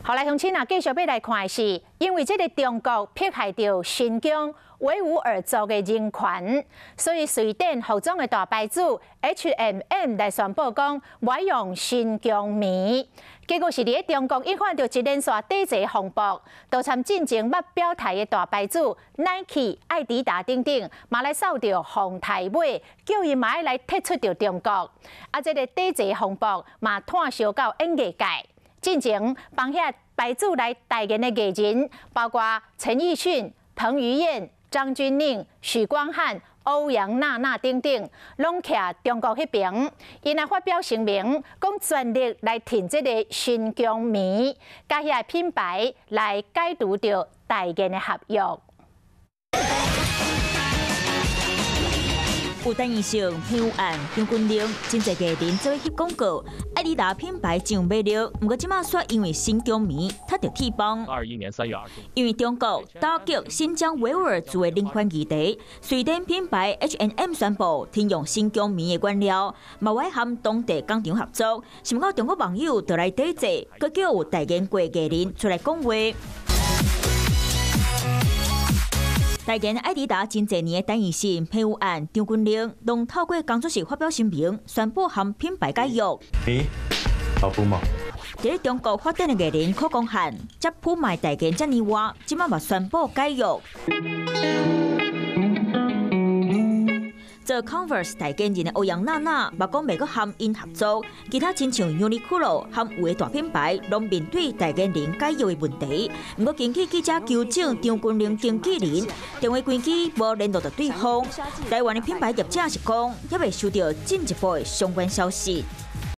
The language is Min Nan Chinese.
好來，鄉親啊，繼續欲來看的是，因為這个中國迫害著新疆維吾爾族的人權，所以瑞典服裝的大牌子 H&M 來宣布講，無愛用新疆棉。結果是佇咧中國引發著一連串抵制風波，都參進前捌表態的大牌子 Nike、愛迪達等等，嘛來掃著風颱尾，叫伊嘛愛來撤出著中國。啊，這个抵制風波嘛湠燒到演藝界。進前幫遐牌子來代言的藝人，包括陳奕迅、彭於晏、張鈞甯、許光漢、歐陽娜娜等等，攏徛中國彼爿，𪜶來發表聲明，講全力來挺這个新疆棉，共遐品牌來解除著代言的合約。有陳奕迅、彭於晏、張鈞甯，真濟藝人做伙翕廣告，愛迪達品牌真有魅力，毋過這馬煞因為新疆棉踢著鐵枋。21年3月20。因為中國打擊新疆維吾爾族的人權議題，瑞典品牌 H&M 宣布停用新疆棉的原料，嘛無愛和當地工廠合作。想欲到中國網友就來抵制，閣叫有代言過藝人出來講話。代言愛迪達真濟年的陳奕迅、彭於晏、張鈞甯，攏透過工作室發表聲明，宣布和品牌解約。咦，跑步嗎？佇咧中國發展的藝人許光漢，接普馬代言遮爾倚，這馬嘛宣布解約。做 Converse 代言人的歐陽娜娜，嘛講袂閣和𪜶合作。其他親像 Uniqlo 和有的大品牌，攏面對代言人解約的問題。毋過根據記者求證張鈞甯經紀人，電話關機，無聯絡著對方。台灣的品牌業者是講，猶未收著進一步的相關消息。